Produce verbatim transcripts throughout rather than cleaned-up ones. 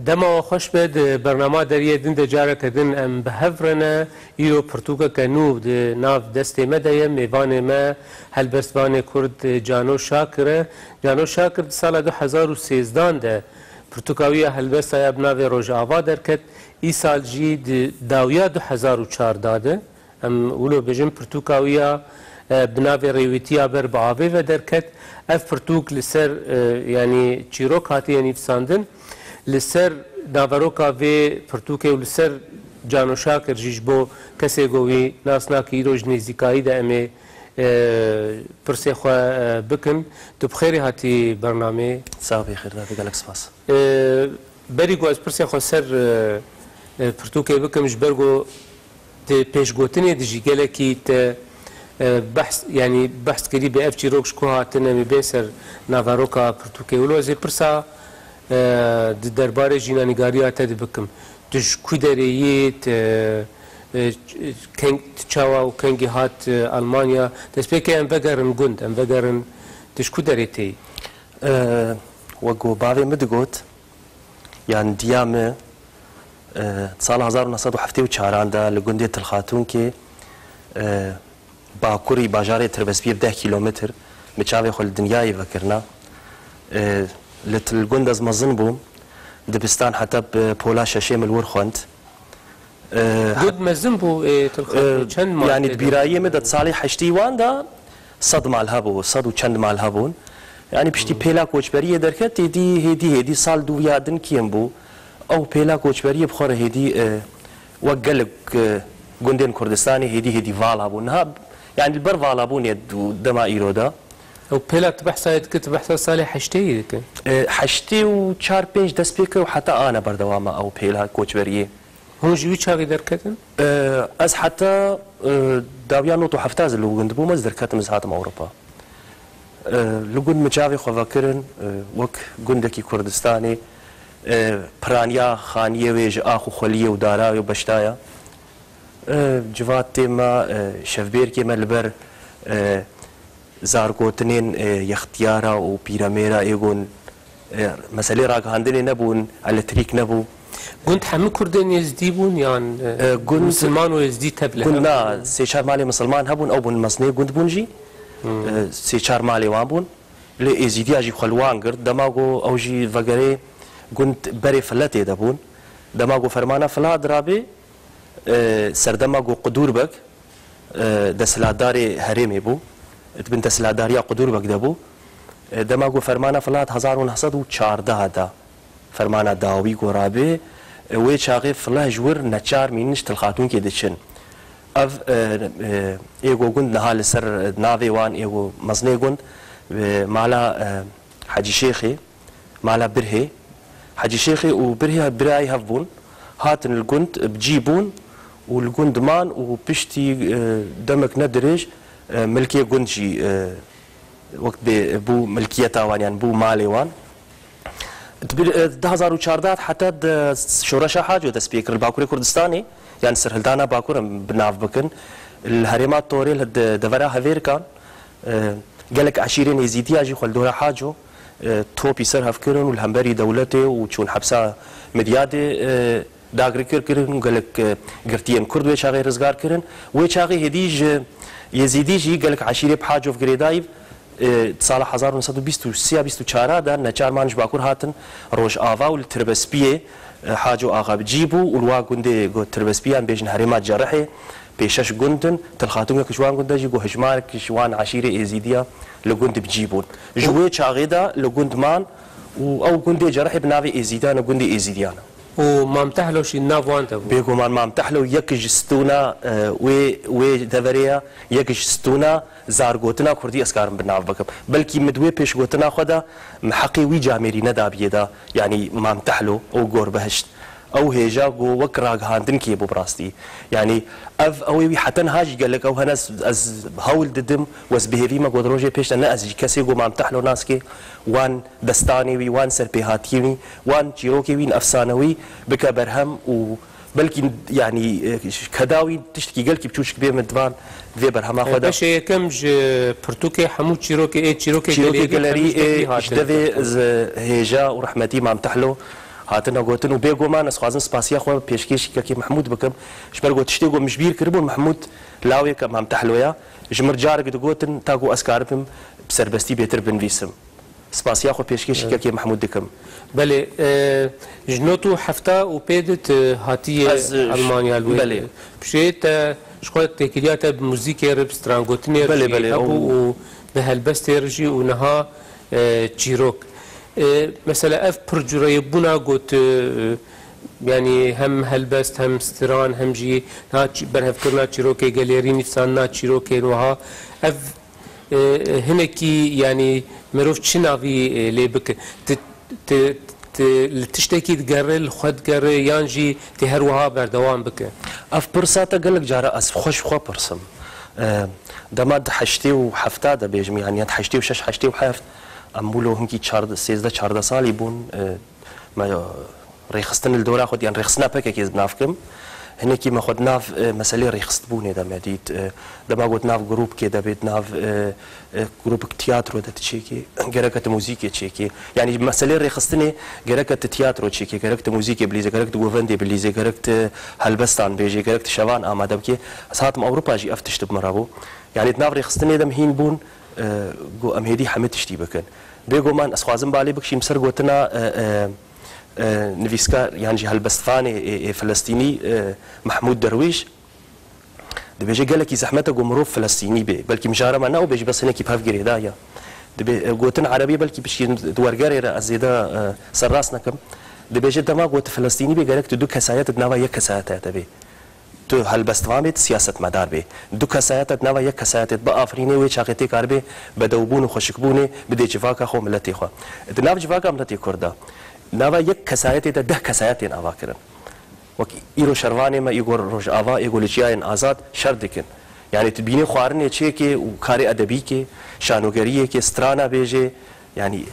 Dema we xweş be, di bernama Deriyê Din de careke din em bi hev re ne. Îro pirtûkeke nû di nav destê me de ye. Mêvanê me helbestvanê Kurd Cano Şakir e. Cano Şakir di sala du hezar û sêzdan de pirtûka wî ya helbesta ya bi navê Rojava derket. Îsal jî di dawiya du hezar û çardeh de, em wilo bêjin, pirtûka wî ya, e, bi navê Rêwîtiya Ber bi Avê ve derket. Ev pirtûk li ser, e, yanî çîrok hatiye nivîsandin. Li ser naveroka vê pirtûkê û li ser Cano Şakir jî, ji bo kesê ku wî nas nake, îro ji nêzîkayî de em ê, e, pirsê xwe, e, bikin. Tu bi xêrê hatî bernameyê. Sax bî, xêr, gelek spas. E, berî ku ez pirsê xwe ser, e, e, pirtûkê bikim, ji ber ku di pêşgotinê de jî gelekî te, e, behs, yanî behs kirî bi ev çîrok ji ku hatine, em ê bên ser naveroka pirtûkê. Wilo ez ê pirsa, e, di derbarê jînanîgariya te de bikim. Tu ji ku derê yî, te, e, keng, tu çawa û kengî hat, e, Almanya? Destpêkê em vegerin gund, em vegerin, tu ji ku derê tê yî? E, wek ku bavê min digot, yan diya min, e, sala hezar û neh sed û heftê û çaran de li gundê Tilxatûnkê, e, bakurî bajarê Tirbespiyê bi deh kîlometr, min çavê xwe li dinyayê vekirina. E, li til gund ez mezin bûm, dibistan heta bi pola şeşê min li wir xwend. E, Gund mezin bû, e, Tilxatûn, e, çend mal yanî tê di de? Bîrayiyê min de salê heştê wan de sed mal hebû, sed û çend mal hebûn. Yanî piştî pêla koçberiyê derket, êdî hêdî hêdî sal dûviya din kêm bû. Ew pêla koçberiyê bi xwe re hêdî, e, wek gelek, e, gundên Kurdistanê hêdî hêdî vala bû. Niha, yanî li ber valabûnê dû-, dema îro de. Ew pêla tu behsa yê dikî, tu behsa salê heştê yî dikî? E, heştê û çar pênc dest pê kir û heta ana berdewama ew pêla koçberiyê. Hûn ji wî çaxî derketin? E, ez heta, e, dawiya nod û heft ez li gund bûm, ez derketim, ez hatim Ewropa. E, li gund min çavê xwe vekirin, e, wek gundekî Kurdistanê, e, piraniya xaniyê wê ji ax û xweliyê û dara wê beşdaya. E, civatê me, e, şevbêrkê me li ber, e, zargotinên, e, yextiyara û pîremêra ê gon, e, meselê ragihandinê nebûn, elektrîk nebû. Gund hemû Kurdên Êzdî bûn yan, e, E, gund, Misilman û Êzdî tev li gund hev na, bûn? Sê çar malê Misilman hebûn, ew bûn mezinê gund bûn jî. Hmm. E, sê çar malê wan bûn. Lê Êzîdiya jî xwe li wan girt. Dema ku ew jî vegerê gund berê Filetê de bûn. Dema ku fermana Filat dirabê, e, serdema ku Qudûrbek, e, desthilatdarê herêmê bû, di bin desthilatdariya Qudûrbek de bû. E, dema ku fermana Filat hezar û neh sed û çardeh de fermana dawî ku rabê, e, wê çaxê Fileh ji wir neçar mînin ji Tilxatûnkê diçin. Ev, e, e, ê ku gund niha li ser navê wan ê ku mezinê gund, e, mala, e, Hecî Şêxê, mala Birhê, Hecî Şêxê û Birhê birayê hev bûn, hatin li gund bi cî bûn û li gund man û piştî, e, demek ne dirêj, e, milkê gund jî, e, wek bê bû milkiyeta wan, yan bû malê wan. Di bir, e, du hezar û çardeh heta di şoreşa Haco dest pê kir li Bakurê Kurdistanê, yan serhildana Bakur em bi nav bikin. Li herêma Torê li de-, devera Hevêrkan, e, gelek eşîrên Êzîdiya jî xwe li dora Haco, e, topî ser hev kirin û li hemberî dewletê û çûn hepsa Midyadê, e, dagirker kirin û gelek, e, girtiyên Kurd wê çaxê rizgar kirin. Wê çaxê hêdî ji Yezîdî jî gelek eşîrê bi Haco girêdayî, e, sala hezar û neh sed û bîst û sê ya bîst û çar de neçar man ji Bakur hatin Rojava û li Tirbespiyê, e, Haco Axa bi cî bû û li wa gundê got Tirbespî yan bêjin herêma Cerihê pêşeş gund in. Tilxatûnkek ji wan gunda jî got hejmarek ji wan eşîrê Êzîdiya li gund bi cî bûn. Ji wê çaxê de li gund man û ew gundê Cerihê bi navê Êzîdiyan e, gundê Êzîdiyan e. Û Mam Tehlo jî nav wan de bû. Bêguman Mam Tehlo yek ji stûna, e, wê, wê deverê ye, yek ji stûna zargotina Kurdî ez karim bi nav bikim. Belkî min di wê pêşgotina xwe de min heqê wî camêrî nedabiyê de, yanî Mam Tehlo û Gorbihişt. Ew hêja ku wek ragihandinkê bû bi rastî. Yanî ev, ew ê wî heta niha jî gelek ew hene, ez, ez hewl didim û ez bi hêvî me ku di rojê pêş de ne ez jî kesê ku Mam Tehlo nas ke, wan destanê wî, wan serpêhatiyê wî, wan çîrokê wî, efsane wî bike berhem û belkî, yanî, e, keda wî tiştekî gelkî biçûçik bê min di van, di vê berhema xwe de. Beşê yekem ji pirtûkê hemû çîrokê, ê çîrokê Çîrokê gelerî, gelerî hemû ji devê ê, ji hatin. Devê z-, hêja û rehmetî Mam Tehlo Hatine gotin û bêguman ez xwazim spasiya xwe pêşkêşî Kekê Mehmûd bikim. Ji ber ku tiştê ku min ji bîr kiribûn, Mehmûd lawê ke Mam Tehloya ji min carek digotin, ta ku ez karibim bi serbestî bêtir binivîsim. Spasiya xwe pêşkêşî Evet. Kekê Mehmûd dikim. Belê, e, ji nod û hefta û pê de tu hatiye Ez, e, Elmanya li wê belê. Piştê te ji xwe têkiliya te bi muzîkê re, bi strangotinê re Belê, jî belê, hebû ew û bi helbestê re jî û niha, e, çîrok. E, mesela ev pircûreyîbûna got, e, yanî hem helbest, hem stran, hem jî niha çî-, berhevkirina çîrokê gelêrî, nivîsandina çîrokên wiha, ev, e, hinekî, yanî mirov çi navî, e, lê bike? Ti, ti, ti li tiştekî digere, li xwe digere, yan jî tê her wiha berdewam bike? Ev pirsa te gelek cara ez xwe ji xwe pirsim. E, dema di heştê û hefta de bêjim, yanî ya di heştê û şeş, heştê û heft, em wilo hinkî çardeh, sêzdeh çardeh salî bûn, e, me, e, rêxistin li dora xwe, yan rêxistina P K K ez bi nav kim. Hinekî me xwe di nav, e, meselê rêxistbûnê de me dît. E, dema got nav grûpkê de bê, di nav, e, e, grûpik tiyatro de tu çêkê, gereke tu muzîkê çêkê. Yanî meselê rêxistinê gereke tu tiyatro çêkê, gerek tu muzîkê bilîzê, gerek tu govendê bilîzê, gerek tu helbestan bêjê, gerek tu şevan amade bikê. Ez hatim Ewropa jî ev tişt bi min re bû. Yanî di nav rêxistinê de min hîn bûn, e, got em hêdî hemî tiştî bikin. Bêguman ez xwazim balê bikişînim ser gotina, e, e, e, nivîskar yan jî helbestvanê ê, ê Filistînî, e, Mehmûd Derwîş. Dibêje gelekî zehmet e ku mirov Filistînî bê. Belkî mijara me ne ew bê jî, bes hinekî bi hev girêdayî ye. Dibê, e, gotin erebî belkî piştî di wergerê re ez zêde, e, serrast nekim. Dibêje dema ku tu Filistînî bê, gerek tu du kesayet di nava yek kesayeta te bê. Tu helbestvan bê, tu siyasetmedar bê. Du kesayeta di nava yek kesayetê biafirînê, wê çaxê tê karibê bedewbûn û xweşikbûnê bidê civaka xwe û miletê xwe. Di nav civaka miletê Kurd de, nava yek kesayetê de deh kesayetên ava kirin. Wek îro şervanê me, îgo Rojava, îgo li çiyayên azad şer dikin. Yanî tu bînî xwarinê çêkê û karê edebîkê, şanogeriyekê, strana bêjê, yanî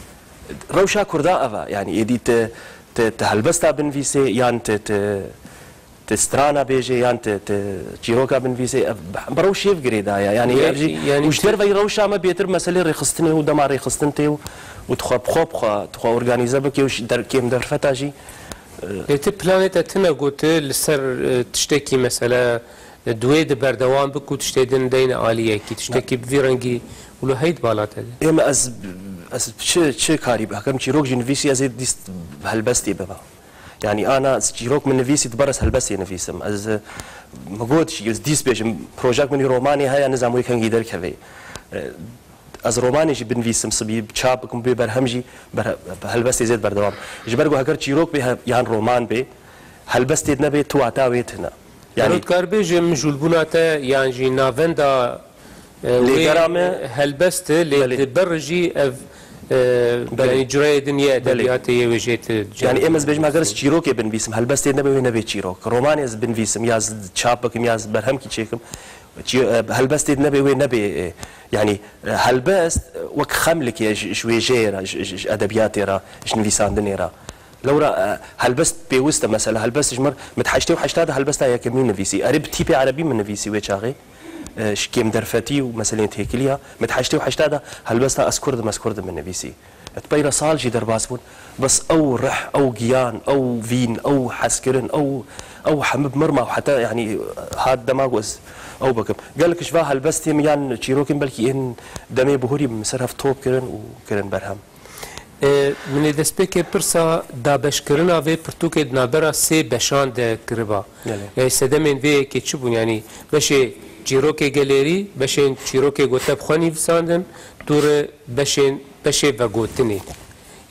rewşa Kurda ev e. Yanî êdî tu, tu, tu helbesta binivîsê yan tu, tu, tu strana bêjê yan tu, tu çîroka binivîsê, ev bi rewşê ev girêdaye. Yanî Ye-, ev jî yanî û ji tu derveyî rewşa me bêtir meselê rêxistinê û dema rêxistin tê û, û tu xwe bi xwe bi xwe, tu xwe organîze bikê û ji der-, kêm derfeta jî Lê ti planê te tune got li ser, e, tiştekî mesela, e, di wê de berdewam bik û tiştê din deyne aliyekî, tiştekî bi vî rengî wilo heyî di bala te de? Ê me ez, ez çi, çi karî bikim? Çîrok jî nivîsî, ez ê dîst helbestê bime. Yanî ana ez çîrok min nivîsî, diber ez helbestê nivîsim. Ez, e, min got jî, ez dîst bêjim, projek min î romanê heye, nizam wê kengî derkeve. E, Ez romanê jî binivîsim, sibî çap bikim, bê berhem jî ber-, helbestê zêd berdewam. Ji ber ku heger çîrok bê he-, yan roman bê, helbestê nebe, tu wata wê tune. Yanî Erot, kar bêje mijûlbûna te yan jî navenda, e, wê Lêgera me helbest e, lê Belê. di ber jî ev, e, Belê. yanî cureyê din yê Belê. edebiyatê yê wê jê tu Yanî êm ez bêjim, heger ez çîrokê binivîsim, helbestê nebe, wê nebe çîrok. Romanê ez binivîsim, ya ez çap bikim, ya ez berhemkî çêkim, çî-, e, helbestê nebe, wê nebe, e, Yanî, e, helbest, e, wek xemlikê ji, ji wêjeyê re, ji, ji, ji edebiyatê re, ji nivîsandinê re. Lewra, e, helbest pêwist e, mesela helbest ji min, min di heştê û heşta de helbesta yekemîn nivîsî. Erê bi tîpê erebî min nivîsî wê çaxê. E, ji kêmderfetî û meseleyên têkiliya. Min di heştê û heşta de helbesta Ez Kurdim, Ez Kurdim min nivîsî. Di pey re sal jî derbas bûn. Bes ew rih, ew giyan, ew vîn, ew hezkirin, ew, ew hemî bi mir ma û heta, yanî, hat dema ku ez ew bikim. Gelek ji va helbestê min yan çîrokên belkî ên demê bihurî min ser hev top kirin û kirin berhem. E, min ê destpêkê pirsa dabeşkirina vê pirtûkê di navbera sê beşan de kiriba. Belê. E, sedemên vê yekê çi bûn? Yanî beşê çîrokê gelêrî, beşên çîrokê gote bi xwe nivîsandin, dûre beşên, beşê vegotinê.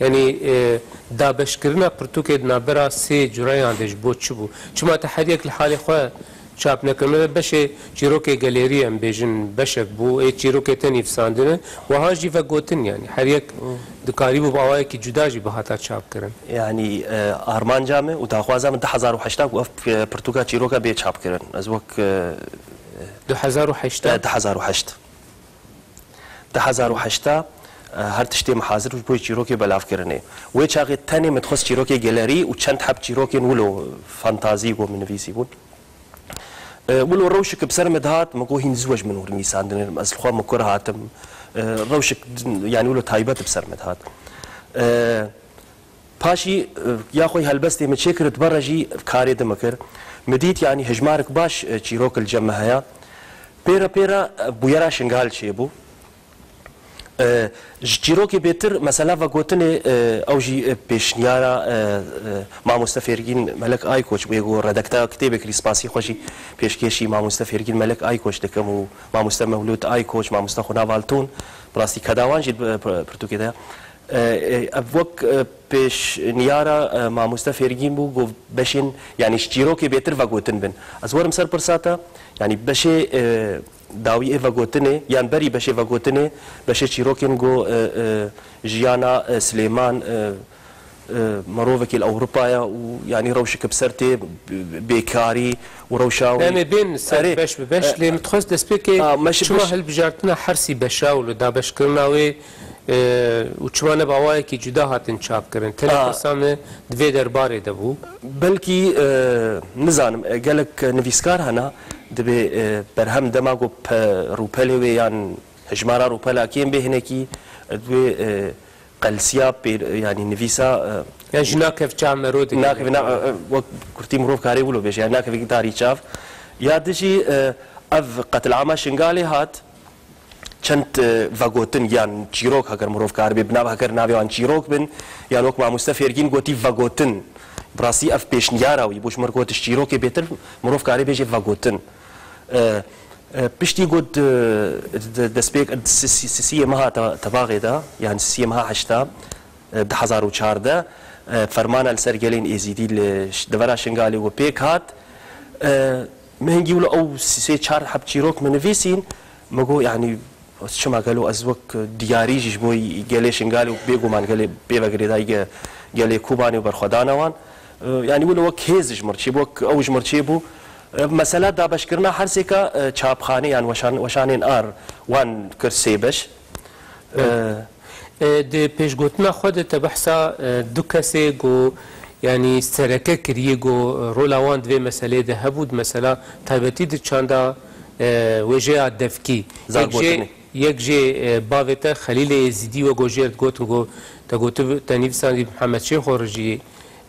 Yanî, e, dabeşkirina pirtûkê di navbera sê cureyan de ji bo çi bû? Çima te her yek li halê xwe çap nekir? Mesela beşê çîrokê gelêrî em bêjin beşek bû, ê çîrokê te nivîsandine, wiha jî vegotin, yanî her yek Hmm. dikarîbû bi awayekî cuda jî bihata çapkirin. Yanî, e, armanca min û daxwaza min du hezar û heşta ku ev, e, pirtûka çîroka bê çapkirin. Ez wek, e, Du hezar û heşta? e, du hezar û heşt. Du hezar û heşta, e, her tiştê min hazir bû ji bo çîrokê belavkirinê. Wê çaxê tenê min dixwest çîrokê gelerî û çend heb çîrokên wilo fantazî ku min nivîsî bûn. E, wilo rewşik bi ser min dihat, min got hîn zû ji min û nivîsandinê, ez li xwe min kur hatim. E, rewşik din, yanî wilo taybet bi ser min dihat. E, Paşî, e, ya xwe helbestê min çêkir, dibe re jî karê din min kir. Min dît, yanî hejmarek baş, e, çîrok li cem min heye. Pêre pêre, e, bûyera Şingal çêbû. E, ji çîrokê bêtir mesela vegotinê, e, ew jî, e, pêşniyara, e, e, mamoste Fêrgîn Melek Aykoç bûye, ku redakteya kitêbê kirî, spasî xwe jî pêşkêşî mamoste Fêrgîn Melek Aykoç dikim û mamoste Mewlûd Aykoç, mamoste Xuna Valtûn, bi rastî kedawan jî di, e, pirtûkê de. E, e, ev wek, e, pêşniyara, e, mamoste Fêrgîn bû, got beşên, yanî ji çîrokê bêtir vegotin bin. Ez werim ser pirsa te, yanî beşê, e, dawî ê vegotinê, yan berî beşê vegotinê, beşê çîrokên got, e, e, jiyana, e, Silêman, e, e, mirovekî li Ewropa ye û yanî rewşeke bi ser tê, b-, bêkarî û rewşa wî. Em ê bên ser Erê, beş bi beş, e, lê min dixwest destpêkê a, meş-, çima meş- hilbijartina Hersî beşa û li dabeşkirina wê, e, û çima ne bi awayekî cuda hatin çapkirin? Tenê A. pirsa me di vê derbarê de bû. Belkî, e, nizanim, e, gelek nivîskar hene, dibê, e, berhem dema ku pe-, rûpelê wê yan hejmara rûpela kêm bê hinekî, e, divê, e, qelsiya pê, yanî nivîsa, e, Yan jî nakev çav mero dike. Nakev, na-, e, e, wek kurtî mirov karê wilo bêje, yanî nakevekî tarî çav. Ya dijî, e, ev qetilama Şingalê hat, çend, e, vegotin yan çîrok, heger mirov karibê bi nav, heger navê wan çîrok bin, yan wek mamoste Fêrgîn gotî vegotin. Bi rastî ev pêşniyara wî bû, ji mir got ji çîrokê bêtir mirov karê bêje vegotin. E, e, piştî got, e, de-, destpêk, si-, si-, sisiyê meha te-, tebaxê de, yan sisiyê meha heşta, e, du hezar û çardeh, e, fermana li ser gelên Êzîdî li ş-, devera Şingalê û pêk hat. E, min hingî wilo ew sê çar heb çîrok min nivîsîn, min got, yanî, çima gelo ez wek diyarî jî ji bo gelê Şingalê û bêguman gelê pê ve girêdayî ge-, gelê Kobanê û berxwedana wan. E, yanî wilo wek hêz ji mir çêbû, wek ew ji mir çêbû. E, mesela dabeşkirina her sêka, e, çapxanê yan weşan-, weşanên ar wan kir sê beş. E, E, di pêşgotina xwe de te behsa, e, du kesê ku, yanî sereke kiriye ku, e, rola wan di vê meselê de hebû, di mesela taybetî di çanda, e, wêjeya Devkî. Yek jê, Zargotinê. yek jê, e, bavê te Xelîlê Êzîdî wek ku jêr digotin ku te gotibi-, te nivîsandî Mihemed Şêxo Rijiyê,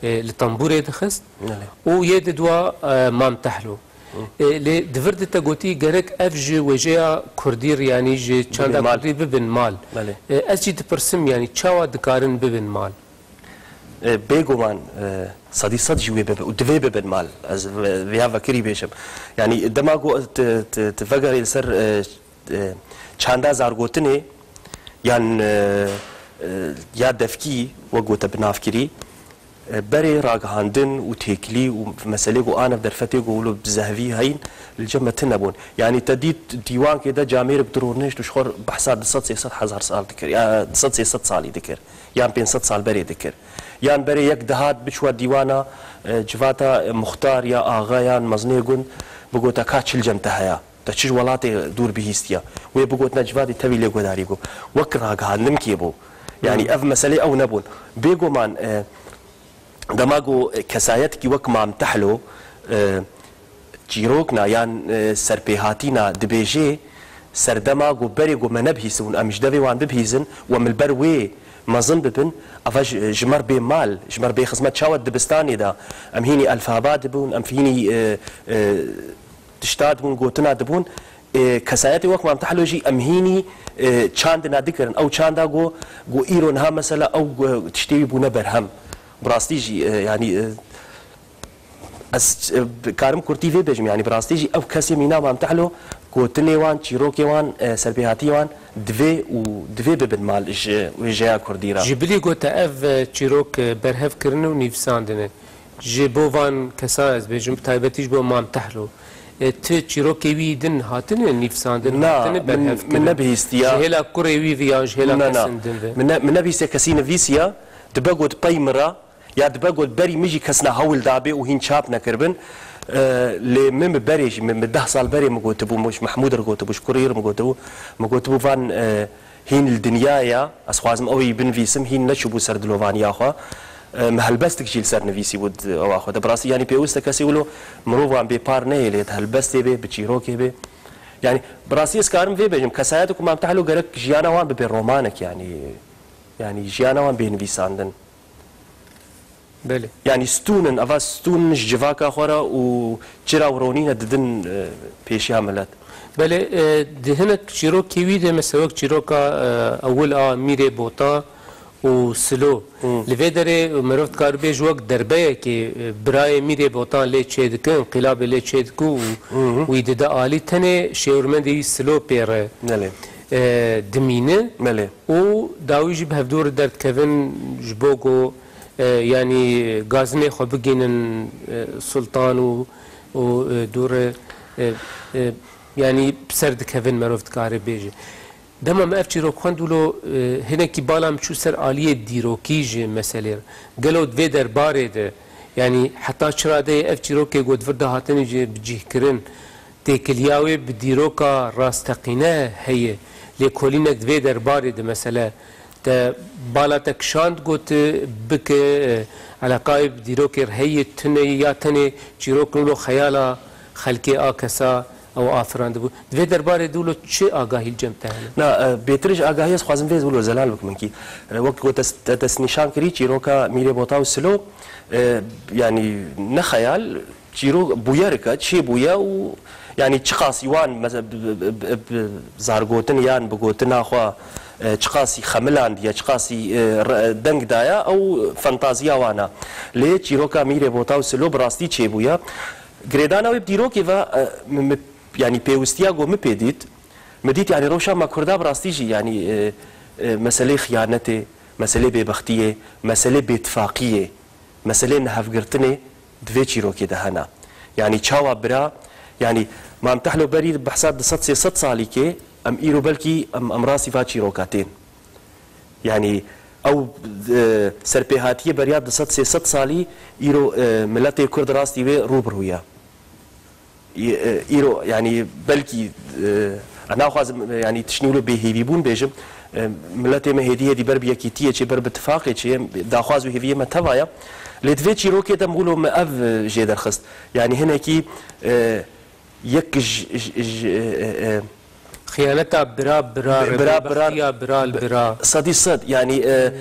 e, li tembûrê dixist. Belê. Û yê di dua, e, Mam Tehlo. E, lê di vir de te gotî gerek ev ji wêjeya kurdî re, yanî ji çanda Bibin mal. kurdî bibin mal. Belê. E, ez jî dipirsim, yanî çawa dikarin bibin mal? E, bêguman, e, sedî sed jî wê bibe û divê bibin mal. Ez ve-, vêya vekirî bêjim. Yanî dema ku tu, tu, tu vegerî li ser, e, e, çanda zargotinê yan, e, e, ya Devkî wek gote bi nav kirî, e, berê ragihandin û têkilî û meselê ku anev derfetê ku wilo bi zehvî heyîn li cem me tune bûn. Yanî te dît dîwankê de camêrek du rûnişt û ji xwe behsa du sed sê sed hezar sal dikir, ya du sed sê sed salî dikir, yan pênc sed sal berê dikir. Yan berê yek dihat biçwa dîwana, e, civata, e, muxtar ya axa yan mezinê gund, bigota ka çi li cem te heya. Te çi ji welatê dûr bihîstiye? Wê bigotine civadî tevî lê guhdarî bû. Wek ragihandin kê bû. Yanî Hmm. ev meselê ew nebûn. Bêguman, e, dema ku kesayetekî wek Mam Tehlo, e, çîrokna yan, e, serpêhatîna dibêjê, serdema ku berê ku me nebihîstibûn, em ji devê wan bibihîzin û em li ber wê mezin bibin, eva ji, ji me re bê mal, ji me re bê xizmet. Çawa dibistanê de em hînî elfaba dibûn, em hînî, e, e, tişta dibûn, gotina dibûn. E, kesayetê wek Mam Tehlo jî em hînî, e, çandina dikirin. Ew çanda ku, ku îro niha mesela ew, e, tiştê wî bûne berhem. Bi rastî jî, e, yanî, e, ez, e, karim kurtî vê bêjim, yanî bi rastî jî ew kesê mîna Mam Tehlo, gotinê wan, çîrokê wan, e, serpêhatiyê wan divê û divê bibin mal ji wêjeya kurdî re. Ji bilî ku te ev, e, çîrok, e, berhev kirine û nivîsandine. Ji bo van kesan ez bêjim, bi taybetî ji bo Mam Tehlo. E, ti çîrokê wî din hatine nivîsandin, Na, hatine min, berhev min kirin? nebihîstiya. Ji hêla kurê wî ve yan ji hêla Na, na. kesên din ve? Min ne-, min nebihîstiya kesî nivîsiya, dibe got pey min re, ya dibe got berî min jî kes ne hewl dabê û hîn çap nekiribin. E, lê min bi berê jî, min bi deh sal berê min gotibû, min ji Mehmûd re gotibû, ji kurê re min gotibû, min gotibû van, e, hîn li dinyayê ya, ez xwazim ew ê binivîsim, hîn neçûbû ser dilovaniya xwe. E, min helbestik jî li ser nivîsîbû di ewa xwe de. Bi rastî, yanî pêwist e kesê wilo mirovan bêpar nehêlê, di helbestê bê, bi çîrokê bê. Yanî, bi rastî ez karim vê bêjim, kesayetê ku Mam Tehlo gerek jiyana wan bibe romanek, yanî, yanî jiyana wan bê nivîsandin. Belê. Yanî stûn in, eva stûn in ji civaka xwe re û çira û ronîne didin, e, pêşiya milet. Belê, e, di hinek çîrokê wî de, mesela wek çîroka, e, ewil a Mîrê Botan û Silo. Hı. Li vê derê merov dikare bêje wek derbeyekê, e, birayê Mîrê Botan lê çêdike, înqilabê lê çêdike û Hı hı. wî dide alî, tenê şêwirmendê wî Silo pê re, Belê. e, dimîne. Belê. Û dawî jî bi hevdû re derdikevin ji bo ku, e, yanî gazinê xwe bigînin, e, Sultan û, û, e, dû re, e, e, yanî bi ser dikevin merov dikare bêje. Dema me ev çîrok xwend wilo, e, hinekî bala min çû ser aliyê dîrokî ji meselê re. Gelo di vê derbarê de, yanî heta çi radeyê ev çîrokê ku di vir de hatine jî bicîhkirin, têkiliya wê bi dîroka rasteqîne heye, lêkolînek di vê derbarê de, mesele te bala te kişand got, bike, e, eleqayê bi dîrokê re heye, tune ye, ya tenê çîrok wilo xeyala xelkê a kesa ew afirandibû. Di vê derbarê de wilo çi agahî li cem te hene? Na, e, bêtir ji agahiyê ez xwazim vê wilo zelal bikim hinkî. E, wek ku te, te destnîşan kirî, çîroka Mîrê Botan û Silo, e, yanî ne xeyal, çîrok bûyerik e, çêbûye û yanî çiqasî wan, meze-, bi, bi, bi, bi zargotin yan bi gotina xwe, e, çiqasî xemilandiye, çiqasî, e, re-, deng daye, ew fantaziya wan e. Lê çîroka Mîrê Botan û Silo bi rastî çêbûye. Girêdana wê bi dîrokê ve, e, mi, mi, yanî pêwistiya ku min pê dît, min dît, yanî rewşa me Kurda bi rastî jî, yanî, e, e, meselê xiyanetê, meselê bêbextiyê, meselê bêtifaqiyê, meselê nehevgirtinê di vê çîrokê de hene. Yanî çawa bira, yanî Mam Tehlo berî behsa du sed sê sed salî kê, em îro belkî em, em rastî va çîroka tên. Yanî ew, e, serpêhatiyê beriya du sed sê sed salî îro, e, miletê Kurd rastî wê rû bi rû ye. Î-, e, îro, yanî belkî, e, ez naxwazim, e, yanî tiştî wilo bêhêvîbûn bêjim. E, miletê me hêdî hêdî ber bi yekîtiyê çê, ber bi tifaqê çê, daxwaz û hêviyê me teva ye. Lê di vê çîrokê de wilo me ev, e, jê derxist. Yanî hinekî, e, yek ji, ji, ji, e, e, e, Xiyaneta bira, bira, Bi-, bira, bira, bêbextiya bira li bi-, bira. Sedî sed, yanî, e,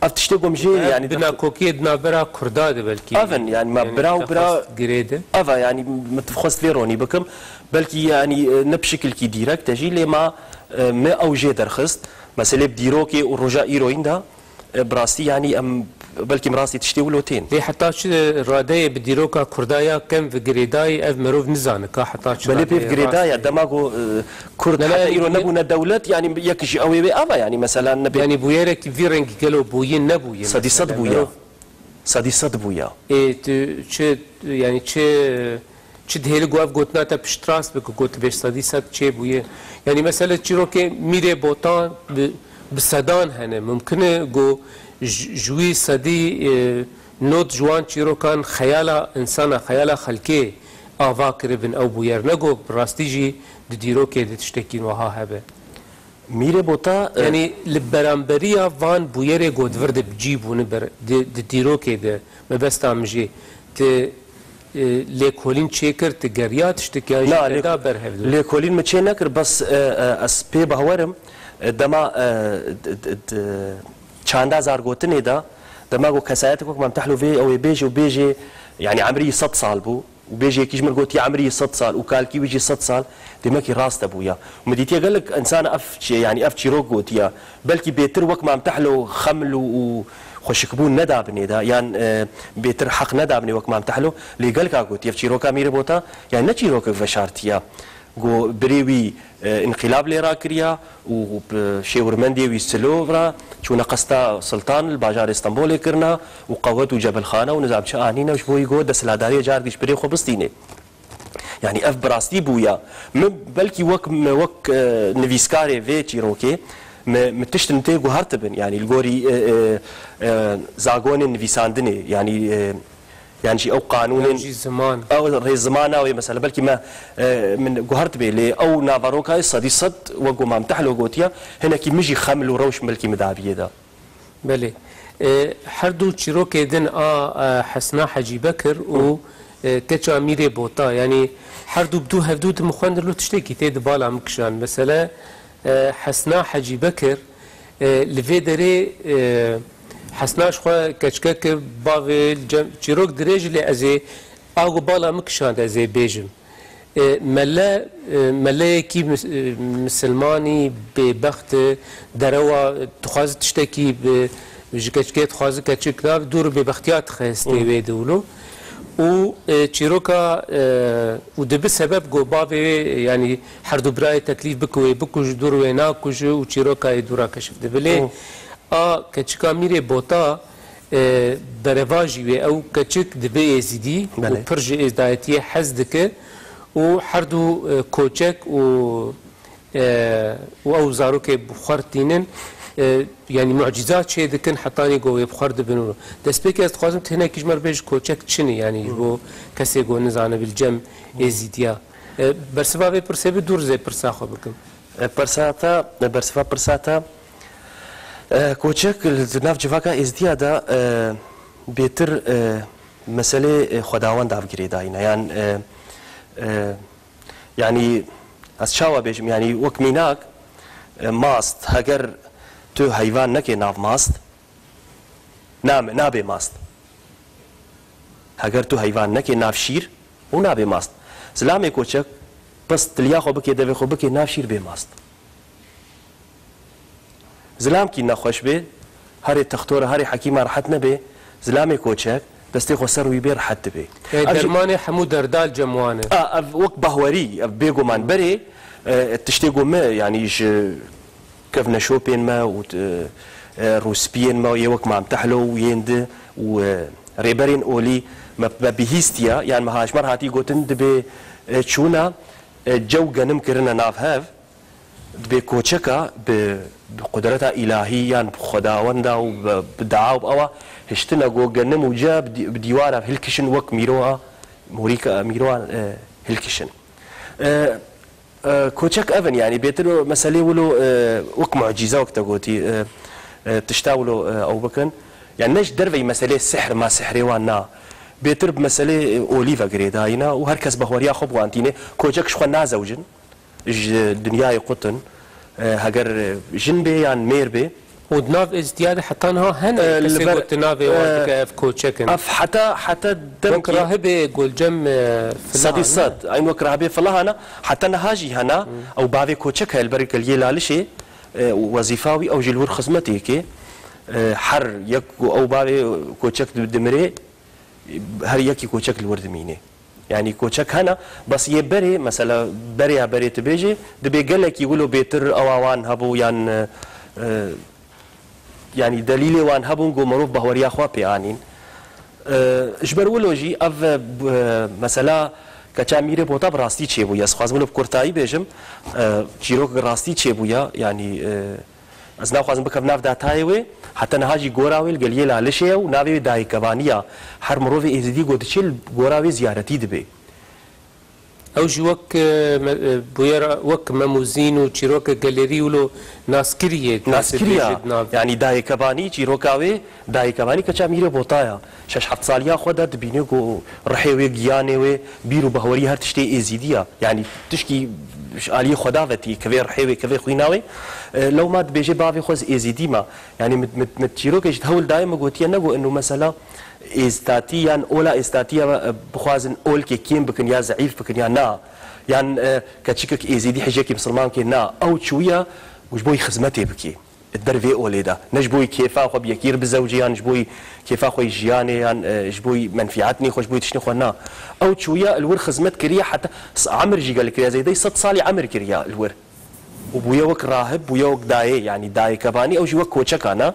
ev tiştê ku em jê, Ev yanî, bi nakokiyê di navbera Kurda de belkî. Ev in, yanî, me Yanî bira û bira, texwest girê de. Ev e, yanî, me dixwest vê ronî bikim. Belkî, yanî, e, ne bi şikilkî dîrekt e jî, lê me, e, me ew jê derxist. Meselê bi dîrokê û roja îroyîn de. E, bi rastî, yanî em belkî em rastî tiştê wilo tên. Lê heta çi radeyê bi dîroka Kurda ya kem ve girêdayî ev merov nizane ka heta çi Belê radeyê pêv girêdaye, rast e. Dema ku, e, Kurd Ne, ne, heta îro ne- nebûne dewlet, yanî yek ji ew ê wê ava, yanî mesela nebe- Yanî bûyerekî vî rengî gelo bûye nebûye Sedî sed mesela, bûye. merov Sedî sed bûye. Ê, tu çi, yanî çi, çi dihêli ku ev gotina te piştrast bike, ku tu bêj sedî sed çêbûye? Yanî mesele çîrokê Mîrê Botan bi, bi sedan hene. Mumkin e ku ji, ji wî sedî, e, nod ji wan çîrokan xeyala insana, xeyala xelkê ava kiribin ew bûyer. Ne ku bi rastî jî di dîrokê de tiştekî wiha hebe. Mîrê Bota, e, Yanî li beramberiya van bûyerê ku di vir de bi cî bûne ber-, di, di dîrokê de mebesta min jî, tu, e, lêkolîn çêkir, tu geriya tiştek yan jî Na, te lêk-, da ber hevdû? lêkolîn min çê nekir, bes, e, e, ez pê bawer im, e, dema, e, d-, d-, d-, çanda zargotinê de, dema ku kesayetê wek Mam Tehlo vê ew ê bêje û bêje, yanî emrî sed sal bû, û bêjê yekî ji min gotiye emrî sed sal û kalkî wî jî sed sal, demekî rast e bûya. Min dîtiye gelek însan ev çi-, yanî ev çîrok gotiye. Belkî bêtir wek Mam Tehlo xeml û, û xweşikbûn neda binê de, yan, e, bêtir heq neda binê wek Mam Tehlo. Lê gelka gotiye ev çîroka Mîrê Bota, yanî ne çîrokek veşartiye. Ku birê wî, e, înqîlab lê rakiriya û, e, şêwirmendê wî Silo re çûne qesta Sultan li bajarê Stenbolê kirine û qewet û cebilxane û nizam çi anîne ji bo wî ku desthilatdariyê car dî ji birê xwe bistînê. Yanî ev bi rastî bûya. Min belkî wek, me wek, e, nivîskarê vê çîrokê, me, me tiştin tê guhertibin. Yanî li gorî, e, e, e, zagonên nivîsandinê, yanî, e, Yan jî ew qanûnên Yan jî ziman. ew rêzimana wê mesela belkî me, e, min guhert bê, lê ew naveroka sedî sed wek ku Mam Tehlo gotiye, hinekî min jî xeml û rewş belkî min daviyê de. Belê. E, her du çîrokê din a, e, Hesna Hecî Bekir û, Hı. e, keça Mîrê Bota, yanî her du bi du hevdû di min xwendin û tiştekî tê di bala min kişand. Mesele, e, Hesna Hecî Bekir, e, li vê derê, e, Hesna ji xwe keçike kir, bavê li cem çîrok dirêj lê ez ê a ku bala min kişand ez ê bêjim. E, mele, e, meleyekî mis-, e, misilmanî bêbext e, derewa dixwaze tiştekî bi, ji keçikê dixwaze keçik nav dûr bêbextiya dixistê wê de wilo. Û, e, çîroka, e, û dibi sebeb ku bavê wê, yanî her du birayê teklîf bike wê bikuje, dûr wê nakuje û çîroka yê dûra keşif dibe. Lê a keçika Mîrê Bota, e, berevajî wê ew keçik dibe êzidî û Belê. pir ji êzdayetiyê hez dike û her du, e, koçek û, e, û ew zarokê bi xwe re tînin, e, yanî mucîza çê dikin hetanî ku wê bi xwe re dibin û destpêkê ez dixwazim tu hinekî ji me re bêjî koçek çi ne, yanî ji bo kesê ku nizanibe li cem êzîdiya. E, bersiva vê pirsê bi dûr zê pirsa xwe bikim. E, pirsa te, e, bersiva pirsa te, e, koçek li nav civaka êzdiya de, e, bêtir, e, meselê, e, xwedawend av girêdayî ne. Yan, e, e, yanî ez çawa bêjim, yanî wek mînak, e, mast, heger tu heyvan nekê nav mast, name, nabê mast. Heger tu heyvan nekê nav şîr û nabê mast. Zilamê koçek bes tiliya xwe bikê, devê xwe bikê nav şîr bê mast. Zilamkî nexweş bê, herê textora, herê hekîma rehet nebê, zilamê koçek destê xwe ser wî bê rehet dibê. E, Ev jî dermanê hemû derda li cem wan e. A, ev wek bahwerî, ev bêguman berê, e, tiştê ku me, yanî ji kevneşopên me û, e, e, rûspiyên me yê wek Mam Tehlo û yên di û, e, rêberên olî me, me bihîstiye, yan me hajmar hatî gotin, dibê, e, çûna, e, cew genim kirine nav hev, dibê koçeka bi, bi qudreta îlahî yan bi xwedawenda û bi, bi dua û bi ewa hiştine go genim û ce bi dî-, bi dîwara hilkişin wek mîroa, morîka mîroa, e, hilkişin. E, E, koçek ev in, yanî bêtir meselê wilo, e, wek mucîze wek te gotî, e, e, tişta wilo, e, ew bikin. Yani ne ji derveyî meselê sihr ma sihrê wan na. Bêtir bi meselê, e, olî ve girêdayî ne û her kes bahweriya xwe bi wan tîne. Koçek ji xwe nazewicin, ji dinyayê qutin. E, heger, e, jin bê yan mêr bê, Û di nav êzdiya de heta niha hene E, kesê li ber, ku tu navê wan e, dike ev koçek in. Ev heta, heta Wek demkî rahibê Gulcem, e, Sedî Filahan, sed, ne? Eyn wek rahibê Filahan e, heta niha jî hene. Ew bavê koçek heye li ber geliyê Lalişê, e, wezîfa wî ew jî li wir xizmetê yekê. E, her yek ku ew bavê koçek di-, dimirê, her yekî koçek li wir dimînê. Yanî koçek hene, bes yê berê, mesela berê ya berê tu bêjê, dibê gelekî wilo bêtir ewa wan hebû yan, e, e, yanî delîlê wan hebûn ku mirov bahweriya xwe pê anîn. E, ji ber wilo jî ev, e, b-, e, mesela keça Mîrê Bota bi rastî çêbûye. Ez xwazim wilo bi kurtayî bêjim, e, çîrok bi rastî çêbûye, yanî, e, Ez naxwazim bikevim nav datayê wê, heta niha jî gora wê li geliyê Lalişê ye û navê wê Dayê Kebanî ya. Her mirovê êzidî ku diçe li gora wê ziyaretî dibe. Ew jî wek, e, me-, e, bûyera wek Mem û Zîn û çîroke gelêrî wilo naskirî ye, Naskirî ya. dibêje di nav. Yanî Dayê Kebanî çîroka wê, Dayê Kebanî keça Mîrê Bota ya. Şeş heft saliya xwe de dibîne ku rihê wê, giyanê wê, bîr û bahwerî her tiştê êzîdî ya. Yanî tişkî ji aliyê Xweda ve tê, kevê rihê wê, kevê xwîna wê. E, lewma dibêje bavê xwe ez êzîdî me. Yanî min, min, min çîrokê ji hewl dayê min gotiye, ne ku ino mesela êztatî yan ola êztatî ya, e, bixwazin olkê kêm bikin ya zeîf bikin ya na. Yan, e, keçikek êzîdî hijekî misilman bike na. Ew çûye ku ji bo wî xizmetê bike. Di ber vê olê de. Ne ji bo wî kêfa xwe bi yekî re bizewce yan ji bo wî kêfa xwe yî jiyanê yan, e, ji bo wî menfîetnê xwe, ji bo wî tiştê xwe na. Ew çûye li wir xizmet kiriye heta s-, emir jî gelek kiriye. Zêdeyî sed salî emir kiriye li wir. Û bûye wek rahib, bûye wek dayê, yanî dayê Kebanî, ew jî wek koçekan e.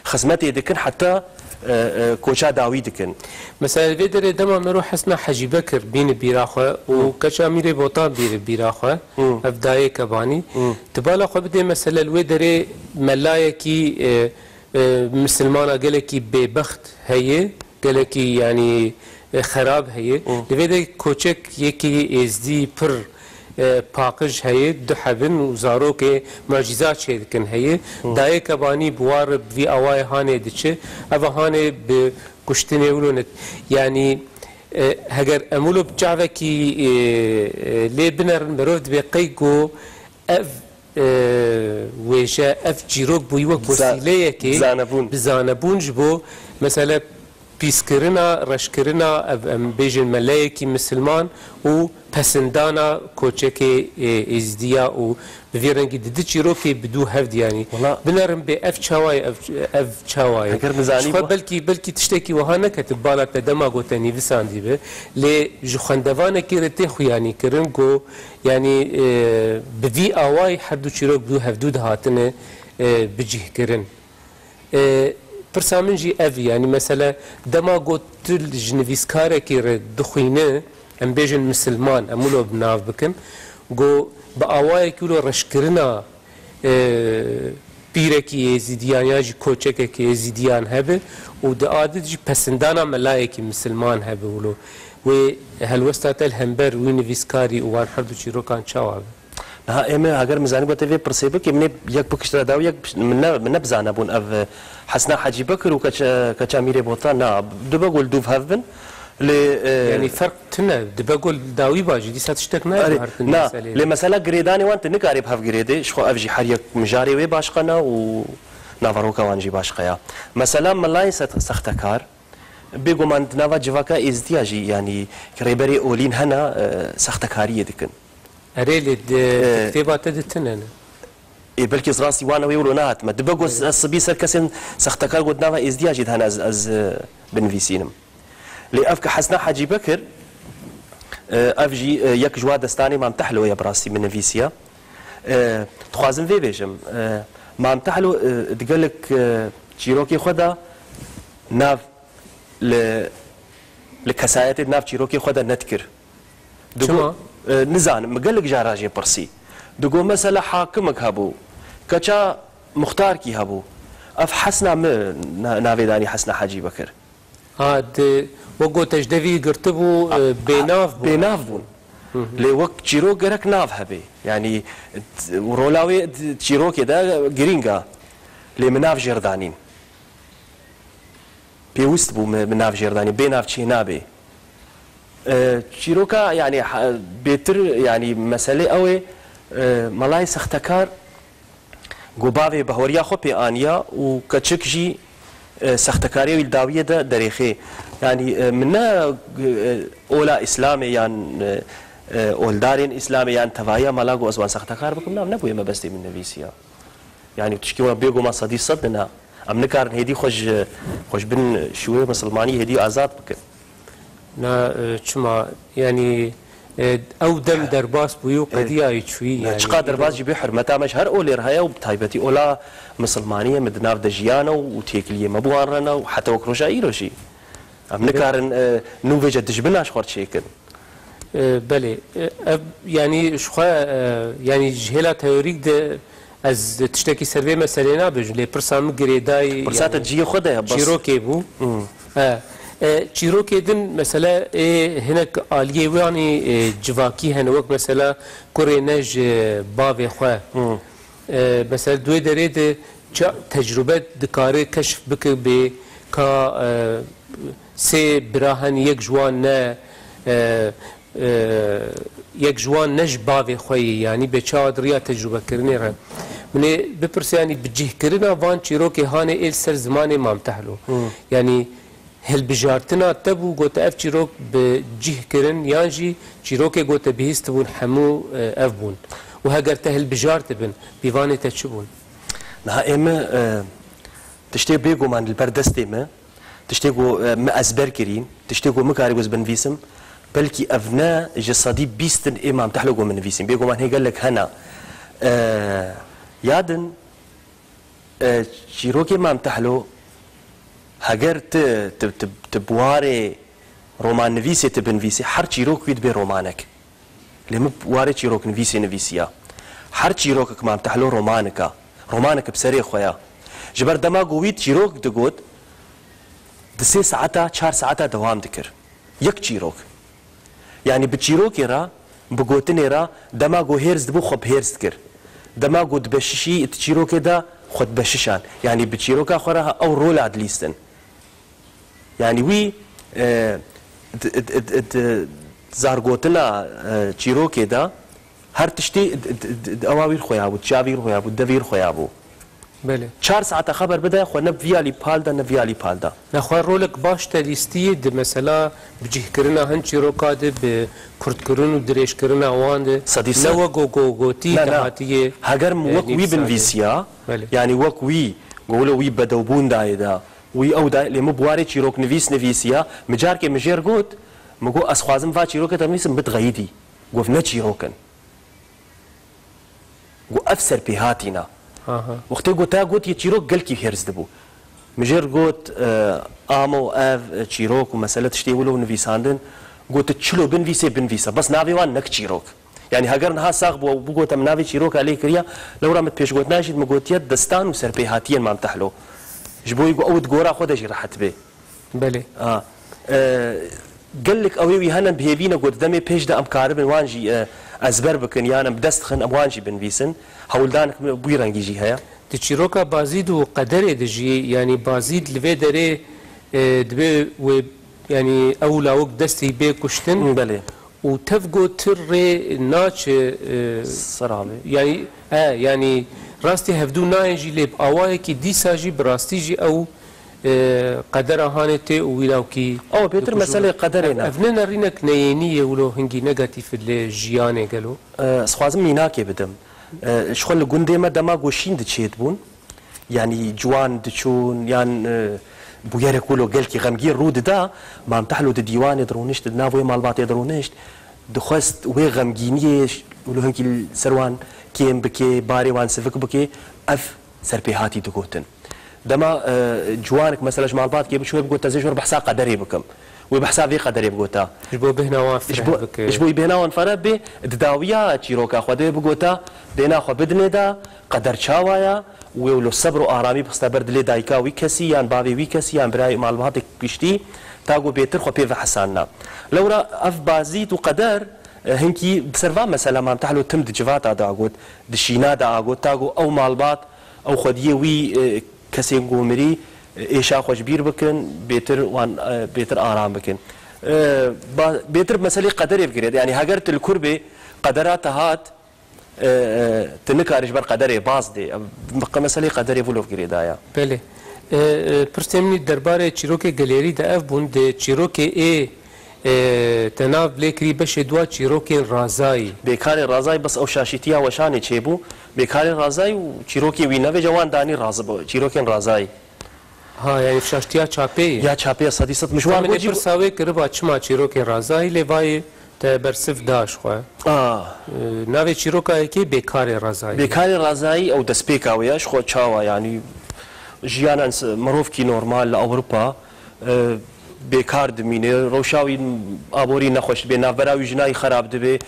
Xizmetê dikin heta, e, e, koça dawî dikin. Mesela li vê derê dema mero Hesna Hecî Bekir bîne bîra xwe û Hmm. keça Mîrê Botan bîre bîra xwe, Hmm. ev dayê Kebanî. Hmm. Tu bala xwe bidê, mesela li wê derê melayekî, e, e, misilmana gelekî bêbext heye, gelekî, yanî, e, xerab heye. Hmm. Li vê de koçek yekî êzdî pir, e, paqij heye, du hebin û zarokê mucîza çêdikin heye. Hmm. Dayê Kebanî bi war bi vî awayê hanê diçe. Eva hanê bi kuştinê wilo nit. Yanî, e, heger em wilo bi çavekî, e, e, lê binerin, merov dibê qey ku ev e, wêje, ev çîrok bûyî wek wesîleyekê bi zanebûn, bi zanebûn ji bo, mesele, pîskirina, reşkirina, ev, em bêjin, meleyekî misilman û pesindana koçekê, e, êzidiya û bi vî rengî di du çîrokê bi dû hev diyanî. Wala binerin bê ev çawa ye, ev, ev çawa ye? Heger nizanî Ji xwe bû. Belkî, belkî tiştekî wiha neketibe bala te dema ku te nivîsandî be. Lê ji xwendevanekî re tê xuyanî kirin ku, yanî, e, bi vî awayî her du çîrok bi dû hevdû dihatine, e, bicihkirin. E, pirsa min jî ev, yanî, mesele, dema ku tu ji nivîskarekî re dixwîne, em bêjin misilman, em wilo bi nav bikin, ku bi awayekî wilo reşkirina, e, pîrekî êzidiyan ya jî koçekekî êzidiyan hebe û di adit jî pesindana melayekî misilman hebe wilo. Wê helwesta te li hember wî nivîskarî û wan her du çîrokan çawa be? Niha ê me, heger min zanî ku te vê pirsê bikî, min ê yek bikiştira dawî, yek biş-, min ne, min ne bi zanebûn ev, e, Hesna Hecî Bekir û keça, keça Mîrê Botan, na, dibe ku li dûv hev bin. Lê, e, Yanî ferq tune, dibe ku li dawî ba jî, dîsa tiştek nayê Erê, guhertin na, meseleyê. Lê mesela girêdanê wan tu nikarê bi hev girêdê, ji xwe ev jî her yek mijarê wê başqe ne û naveroka wan jî başqe ya. Mesela Melayê Set-, Sextekar, bêguman di nava civaka êzdiya jî, yanî, rêberê olîn hene, e, sextekariyê dikin. Erê, lê di, Ee, di kitêba te de tune ne? Ê, belkî ez rastî wan ew ê wilo nehatime. Dibe got, ez sibî ser kesên sextekar got nava êzdiya jî dihene ez, ez, e, binivîsînim. Lê ev ke Hesna Hecî Bekir, e, ev jî, e, yek ji wa destanê Mam Tehlo ye bi rastî min nivîsiye. E, dixwazim vê bêjim. E, Mam Tehlo, e, di gelek, e, çîrokê xwe de nav li, li kesayetê di nav çîrokê xwe de nedikir. Digo, Çima? E, nizanim, min gelek cara jê pirsî. Digo, mesela hakimik hebû, keça muxtarkî hebû. Ev Hesna mi na-, navê danî Hesna Hecî Bekir. Ha, di, wek got, te ji devî girtibû, Ha, e, bênav bû. Bênav bûn. Lê wek çîrok gerek nav hebe. Yanî, t-, rola wê di çîrokê de girîng e. Lê min nav jê re danîn. Pêwist bû min, min nav jê re danî, bê nav çê nabe. E, çîroka, yanî, ha, bêtir, yanî, meselê ew ê, e, Melayê Sextekar ku bavê behweriya xwe pê aniya û keçik jî, e, sextekariya wî li dawiyê de derêxê. Yanî, e, min ne, e, ola Îslamê yan, e, e, oldarên Îslamê yan tevahiya mala ku ez wan sextekar bikim, nav nebûye mebestê min nivîsiya. Yanî tişkî wina bêguman sedî sed ne. Em nikarin hêdî xwe ji, xwe ji bin şûrê misilmanî hêdî azad bikin. Na, e, çima? Yanî, e, ew dem derbas bûyî û qediyayî çûyî, yanî, çiqa derbas jî bê hurmeta me ji her olê re heye û bi taybetî ola misilmaniyê me di nav de jiyane û têkiliyê me bi wan re ne û heta wek roja îro jî. Em nikarin, e, nû vêce dijmina ji xwe re çêkin. E, belê. E, ev, yanî ji xwe, e, yanî ji hêla teorîk de ez tiştekî ser vê meseleyê nabêjim, lê pirsa min girêdayî, Pirsa te yanî cihê xwe de ye, bes. Çîrokê bû. Hmm. E, e, çîrokê din, mesele, ê hinek aliyê wanî, e, civakî hene, wek mesela kurê ne ji bavê xwe. Hmm. E, mesela di wê derê de ça-, tecrube dikare keşf bike bê ka, e, sê bira hen, yek ji wan ne, e, e, yek ji wan ne ji bavê xwe yê, yanî bê çawa di riya tecrubekirinê re. Min ê bipirse, yanî bi cihkirina van çîrokê hanê ê li ser zimanê Mam Tehlo. Hmm. Yanî hilbijartina te bû, gote ev çîrok bi cih kirin, yan jî çîrokê gote bihîstibûn hemû, e, ev bûn. Û heger te hilbijartibin, pîvanê te çi bûn? Niha ê min, e, tiştê bêguman li ber destê min, tiştê ku, e, min ezber kirîn, tiştê ku min karî ku ez binivîsim, belkî ev ne ji sedî bîst in ê Mam Tehlo ku min nivîsîn. Bêguman hê gelek hene. E, ya din, E, çîrokê Mam Tehlo, heger ti, ti, ti, ti bi warê romannivîsê ti binivîsî, her çîrok wî dibe romanek. Lê min bi warê çîroknivîsê nivîsiya. Her çîrokek Mam Tehlo romanek e. Romanek bi serê xwe ya. Ji ber dema ku wî çîrok digot, di sê saeta, çar saeta dewam dikir. Yek çîrok. Yanî bi çîrokê re, bi gotinê re, dema ku hêrs dibû, xwe bi hêrs dikir. Dema ku dibeşişî di çîrokê de, xwe dibeşişan. Yanî bi çîroka xwe re ew rola dilîstin. Yanî wî, e, di, di, di, di zargotina, e, çîrokê de, Her tiştî d-, d-, d-, ewa wîr xwe ya bû, çiya wîr xwe ya bû, de wîr xwe ya bû. Belê. Çar saeta xeber bide, xwe ne viyalî pal de, ne viyalî pal de. Nexwe rolek baş te lîstiyê di mesela bicihkirina hin çîroka de, bi kurtkirin û dirêjkirina wan de, Sedî sed. Ne wek go, go, gotî Ne, te ne. hatiye, Heger min e, wek wî nivîsandin. binivîsiya, Belê. yanî wek wî, go wilo wî bedewbûn dayê de, wî ew dayê, lê min bi warê çîrok nivîs nivîsiya, min carkê min jêr got, min got, ez xwazim va çîroke te nivîsim, min dixeyidî. Got, ne çîrok in. Got, ev serpêhatî ne. Aha. Wextê got, te gotiye çîrok, gelkî hêrs dibû. Min jêr got, e, amo ev, e, çîrok û mesele tiştê wilo nivîsandin. Got, tu çilo binivîsê, binivîse. Bes navê wan nek çîrok. Yanî heger niha sax bû û bigota min navê çîroka lê kiriya, lewra min pêşgotina jî min gotiye destan û serpêhatiyên Mam Tehlo. Ji bo wî got, ew di gora xwe de jî rehet bê. Belê. A, e, gelek ew ê wî hene bi hêvî ne got demê pêş de em karibin wan jî, e, ezber bikin, yan em bi dest dixin, em wan jî binivîsin. Hewldanek bi wî rengî jî heye. Di çîroka Bazîd û Qederê de jî, yanî Bazîd li vê derê, e, dibe wê, yanî ew lawik destî bê kuştin. Hı, belê. Û tev got tu rê naçe, e, Ser avê. yanî, e, yanî rastî hevdû nayên jî lê bi awayekî dîsa jî bi rastî jî ew, e, qedera hanê tê û wî lawkî Ew bêtir dikujin. meselê qederê Ev, ne. ev ne nerînek neyênî ye wilo hingî negatîf li jiyanê gelo? E, ez xwazim mînakê bidim. E, ji xwe li gundê me dema ku şîn diçêt bûn, yanî ciwan diçûn, yan, e, bûyerek wilo gelkî xemgîn rû dida, Mam Tehlo di dîwanê dirûnişt, di nav wê malbatê dirûnişt, dixwest wê xemgîniyê ş-, wilo hinkî li ser wan kêm bike, barê wan sivik bike, ev serpêhatî digotin. Dema, e, ciwanek mesela ji malbatkê biçû wê bigot, ez ê ji wir behsa qederê bikim. Wê behsa vê qederê bigota. Ji bo bêhna wan Ji fereh bo, bike. ji bo bêhna wan fereh bê, di dawiya çîroka xwe de wê bigota, bêhna xwe bidinê de, qeder çawa ya, wê wilo sebr û aramî bixiste ber dilê dayika wî kesî, yan bavê wî kesî, yan birayê malbatek giştî, ta ku bêtir xwe pê vehesanina. Lewra ev Bazîd û qeder, e, hinkî bi ser van mesela Mam Tehlo tim di civata de agot, di şîna de agot, ta ku ew malbat, ew xwediyê wî, e, kesên ku mirî, e, êşa xwe ji bîr bikin, bêtir wan, e, bêtir aram bikin. E, ba-, bêtir meselê qederê bigirêt. Yanî heger tu li kur bê, qedera te hat, e, e, tu nikarî ji ber qederê baz dê. Em, qe-, meselê qederê vilo girêdaya. Belê. E, e, pirsê min î derbarê çîrokê gelêrî de ev bûn, di çîrokê ê, e, te nav lê kirî beşê dua çîrokên razayî. Bêkarê razayî bes ew şaşîtiya weşanê çêbû. Bêkarê razayî û çîrokê wî nevêje wan danî razî bo, çîrokên razayî. Ha, yani şaştiya çapê ye. Ya çapê ye, sedî sed. Min ji wan Min ê got jî pirsa wê kiriba çima çîrokên razayî lê vayê te bersiv da ji xwe. A. E, navê çîroka yekê Bêkarê Razayî. Bêkarê Razayî ew destpêka wê ye, ji xwe çawa, yanî jiyanan s-, mirovkî normal li Ewropa, e, bêkar dimîne, rewşa wî aborî nexweş dibe, navbera wî jina wî xerab dibe,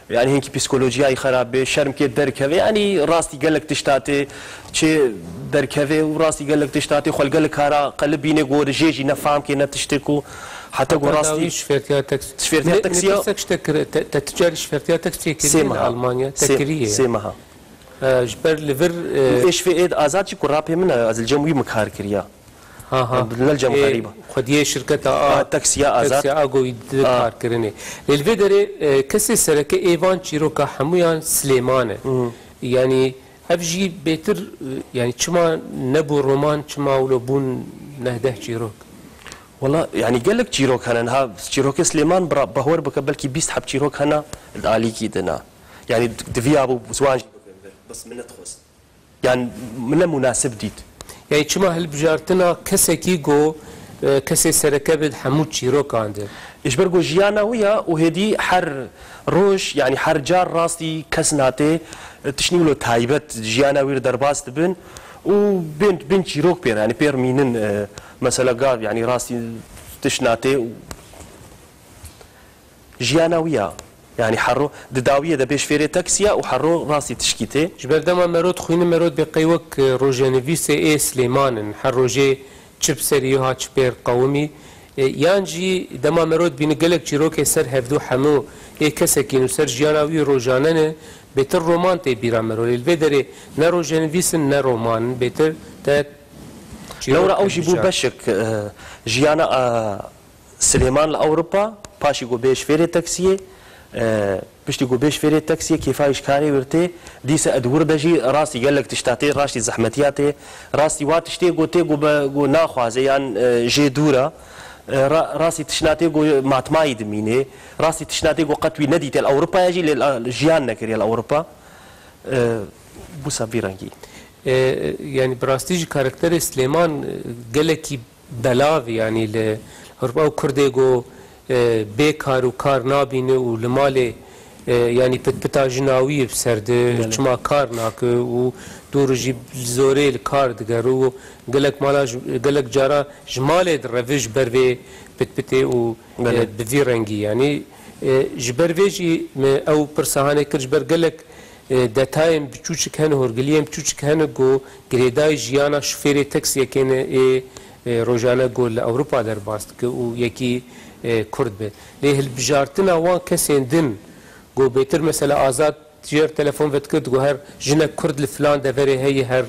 yanî hinkî psîkolojiya wî xerab be, şerm kê derkeve, yanî rastî gelek tişta tê çê derkeve û rastî gelek tişta tê xwe li gelek kara qelibîne, ku jê jî ne famkê ne tiştê ku heta ku Heta rastî dawî şifêrtiya teks-, Şifêrtiya Ne-, teksiya ne tirsek ji te kir-, te, te tu carî şifêrtiya teksiyê kiriye Sê li meha. Almanya? Te Sê, kiriye. sê meha. E, ji ber li vir, e, Û êşvê êd azad jî ku rapê min e, ez li cem wî min kar kiriya. Ha, ha. Ne li cem Ê, xerîba. Xwediyê şirketa a, A, teksiya azad. teksiya a go wî di A. karkirinê. Lê li vê derê, e, kesê sereke ê van çîroka hemûyan Silêman e. Hı. Yanî ev jî bêtir, e, yanî çima nebû roman, çima wilo bûn neh deh çîrok? Wela, yanî gelek çîrok hene. Niha çîrokê Silêman bira-, bahwer bike belkî bîst heb çîrok hene di alîkî dina. Yanî di-, diviya bû ziwan jî bibin vir. Bes min nedixwest. Yan min ne munasib dît. Yani çima hilbijartina kesekî go, e, kesê sereke bi hemû çîrokan de? Ji ber ku jiyana wî ya û hêdî her roj, yani her car rastî kes nate, e, tiştî wilo taybet jiyana wî re derbas dibin û bên, bên çîrok pêr, yani pêr mînin, e, mesela gav, yani rastî tişt nate û Jiyana wî ya. Yanî herro di dawiyê de bê ji fêrê teksiya û herro rastî tişkî tê. Ji ber dema mero dixwîne, mero dibê qey wek, e, rojenivîsê ê Silêman in. Her rojê çi bi serî yo ha çi pêr qewimî. E, yan jî dema mero dibîne gelek çîrokê ser hevdû hemû ê kesekî nûser jiyana wî rojane ne, bêtir roman tê bîra mero. Lê li vê derê ne rojenivîs in ne roman in, bêtir te çîrok Lewra ew jî bû hilbijart. beşek, e, jiyana, e, Silêman li Ewropa, paşî ku bê ji fêrê teksiyê, E, piştî ku bê ji fêrê teksiyê kêfa wî ji karê wir tê, dîsa di wir de jî rastî gelek tişta tê, rastî zehmetiya tê, rastî wa tiştê ku tê ku be, ku naxwaze yan, e, jê dûr e. E, ra-, rastî tişna tê ku matmayî dimînê, rastî tişna tê ku qet wî nedîtê li Ewropayê jî lê, e, jiyan nekiriye li Ewropa. E, bûsa vî rengî. E, yanî bi rastî jî karakterê Silêman, e, gelekî belav, yanî li Ewropa ew Kurdê ku, e, bê kar û kar nabîne û li malê, e, yanî pitpita jina wî ye bi ser de, çima kar nake û dûr jî li zorê li kar digere û gelek mala ji, gelek cara ji malê direve ji ber vê pitpitê û, e, bi vî rengî, yanî, e, ji ber vê jî me ew pirsa hanê kir ji ber gelek e, detayên biçûçik hene, hûrgiliyên biçûçik hene ku girêdayî jiyana şofêrê teksiyekê ne ê, e, rojane ku li Ewropa derbas dike û yekî, e, Kurd be. Lê hilbijartina wan kesên din ku bêtir mesela Azad jêr telefon vedikir, digot her jinek Kurd li filan deverê heye, her,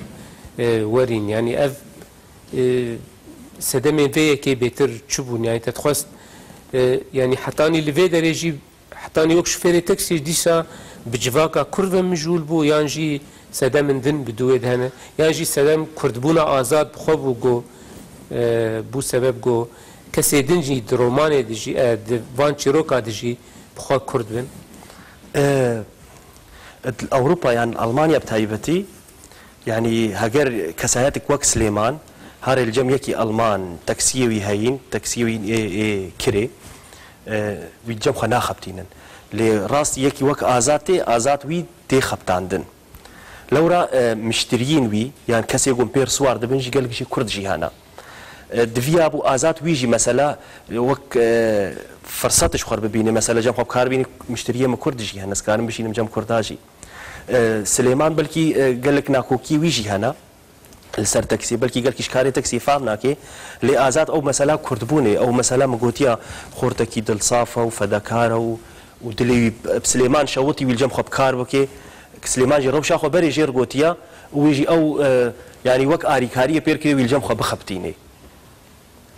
e, werîn. Yanî ev, e, sedemên vê yekê bêtir çi bûn? Yanî te dixwest, e, yanî hetanî li vê derê jî Hetanî wek şofêrê teksî dîsa bi civaka Kurd ve mijûl bû, yan jî sedemên din bi dû wê de hene, yan jî sedem Kurdbûna Azad bi xwe bû ku, e, bû sebeb ku kesê din jî di romanê de jî, e, di van çîroka de jî bi xwe Kurd bin. E, li Ewropa yan Almanya bi taybetî, Yanî heger kesayetek wek Silêman, harê li cem yekî Elman teksiyê wî heyîn, teksiyê wî ê, ê kirê, e, wî li cem xwe naxebitînin. Lê rast yekî wek Azad tê, Azad wî tê xebitandin. Lewra, e, miştiriyên wî, yan kesê ku pêr siwar dibin jî gelek jî Kurd jî hene. E, diviya bû Azad wî jî mesela, e, wek, e, firset ji xwe bibîne, mesela cem xwe bi kar bîne, miştiriyê min Kurd jî hene, ez karim bişînim cem Kurda jî. E, Silêman belkî, e, gelek nakokî wî jî hene li ser teksî, belkî gelkî ji karê teksî fam nake, lê Azad ew mesela Kurdbûnê, ew mesela min gotiya xortekî dilsaf e û fedakar e û, û dilê wî bi Silêman şewitî wî li cem xwe bi kar bike. Silêman jî rewşa xwe berê jêr gotiya û wî jî ew, e, yanî wek arîkariyê pêr kirê wî li cem xwe bixebitînê.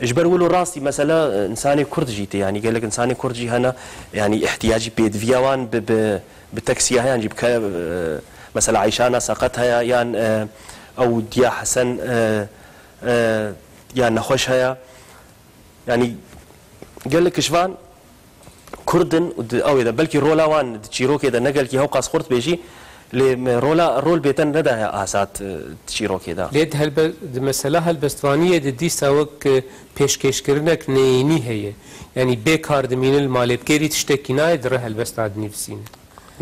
Ji ber wilo rastî mesela, e, insanê Kurd jî tê, yanî gelek insanê Kurd jî hene, yanî ihtiyacî pêdiviya wan bi, bi, bi teksiya heye, yan jî bi ke-, e, mesela Eyşana seqet heye, yan, e, ew diya Hesen, e, e, yan nexweş heye. Yanî gelek ji van Kurd in û di, ew ê de belkî rola wan di çîrokê de ne gelkî hewqas xurt bê jî, lê me rola, rol bêten nedaye Azad, e, di çîrokê de. Lê di helbe-, di mesela helbestvaniyê de dîsa wek, e, pêşkêşkirinek neyînî heye. Yanî bê kar dimîne li malê bi kêrî tiştekî nayê dire helbesta dinivîsîne.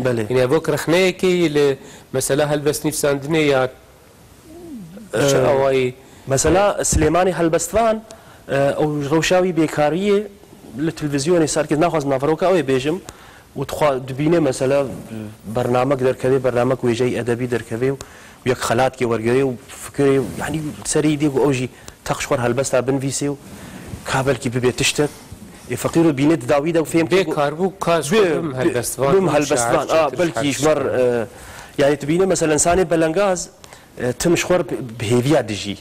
Belê. Yanî ev wek rexneyekê ye li mesela helbestnivîsandinê ya Çi awayî? Mesela Silêmanî helbestvan, e, ew rewşa wî bêkariyê li televîzyonê serkêt naxwazim naveroka ew ê bêjim û dixwa dibîne mesela bernamek derkeve, bernamek wêjeyî edebî derkeve û yek xelatkê wergere û fikirê, yanî serê dê ku ew jî teq ji xwe helbesta binivîsê û ka belkî bibe tiştek. Ê feqîr û bîne di dawî de û fêm Bê karbû ka ji xwe bim helbestvan, bim helbestvan, a, belkî ji ber, e, yanî tu bîne mesela insanê belengaz, E, tim ji xwe re bi hêviya dijî.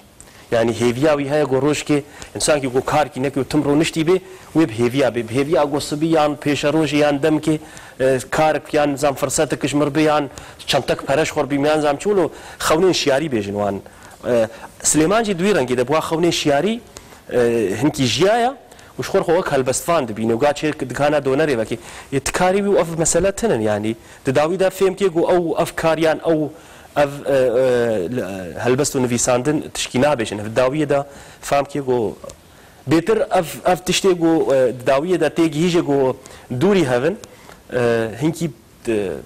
Yanî hêviya wî heye ku rojkê însankî ku karkî neke û tim roniştî bê, wê bi hêviya bê. Bi hêviya ku sibî yan pêşerojê yan demkê, e, karek yan zam firsetek ji mir bi yan çentek pere ji xwe re bîm yan zam çi wilo xewnên şiyarî bêjin wan. E, Silêman jî di wî rengî de bi wa xewnên şiyarî, e, hinkî jiyaye. û ji xwe re xwe wek helbestvan dibîne û ga çê dikana donerê vekê. Ê ti karî wî û ev mesele tinin, yanî di dawî de fêm kê ku ew ev kar yan ew ev, e, e, helbest û nivîsandin tişkî nabêjin. Ev dawiyê de fam kê ku bêtir ev, ev tiştê ku, e, di dawiyê de tê gihîjê ku dûrî hevin, e, hinkî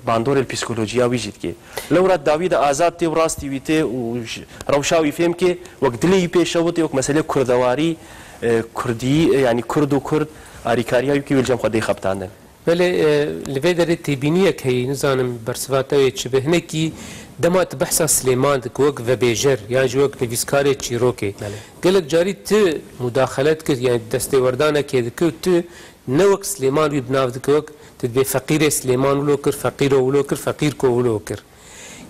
bandorê li psîkolojiya wî jî dike. Lewra di dawî de Azad tê û rastî wî tê û ji rewşa wî fêm ke wek dilê wî pê şewitê, wek meselê kurdewarî, e, kurdî, e, yanî kurd û kurd, arîkariya wî ke wê li cem xwe dê xebitandin. Belê, e, li vê derê têbîniyek heye, nizanim bersiva te wê çi be. Hinekî dema tu behsa Silêman dike wek vebêjer yan jî wek nivîskarê çîrokê. Belê. Gelek carî tu mudaxele dikir, yanî destêwerdanekê dike û tu ne wek Silêman wî bi nav dike wek, tu dibê feqîrê Silêman wilo kir, feqîro wilo kir, feqîrko wilo kir.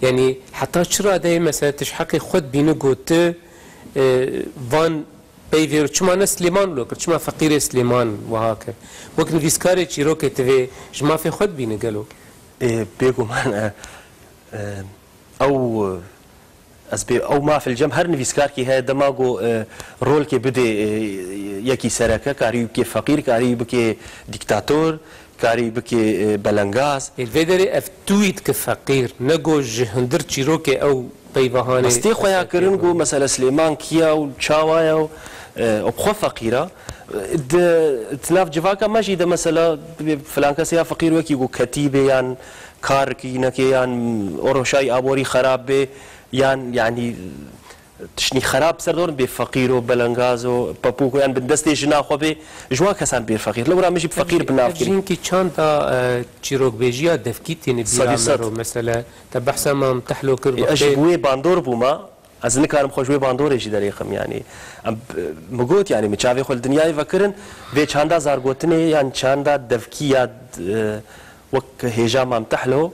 Yanî heta çi radeyê mesela tu ji heqê xwe dibînî ku tu, e, van peyvê çima ne Silêman wilo kir, çima feqîrê Silêman wiha kir? Wek nivîskarê çîrokê tivê ji mafê xwe dibîne gelo? Ê, bêguman, e, e, ew, ez bê, ew mafil cem her nivîskarkî heye dema ku, e, rolkê bidê, e, yekî sereke, karî bike feqîr, karî bike dîktator, karî bike, e, belengaz. Ê, li vê derê ev tûyî dike feqîr, ne ku ji hundir çîrokê ew peyva hanê. Bes tê xwe ya kirin ku mesela Silêman kiya û çawa ye û, e, û bi xwe feqîr e. Di, di nav civaka me jî de mesela filan kesê ya feqîr wekî ku ketî bê yan karkî neke yan oroşayî aborî xerab bê yan, yanî, tiştî xerab ser dor bê, feqîr û belengaz û pepûk û yan bin destê jina xwe bê, ji wan kesan bê feqîr. Lewra min jî bi feqîr bi nav kirî. Jînkî çanda, e, çîrokbêjiya devkî têne bîra me ro mesela. Te behsa Mam Tehlo kir. Ê, ez jî bi wê bandor bûma. Ez nikarim xwe ji wê bandorê jî derêxim, yanî. Em, e, min got, yanî, min çavê xwe li dinyayê vekirin, vê çanda zargotinê yan çanda devkî ya, e, wek hêja Mam Tehlo,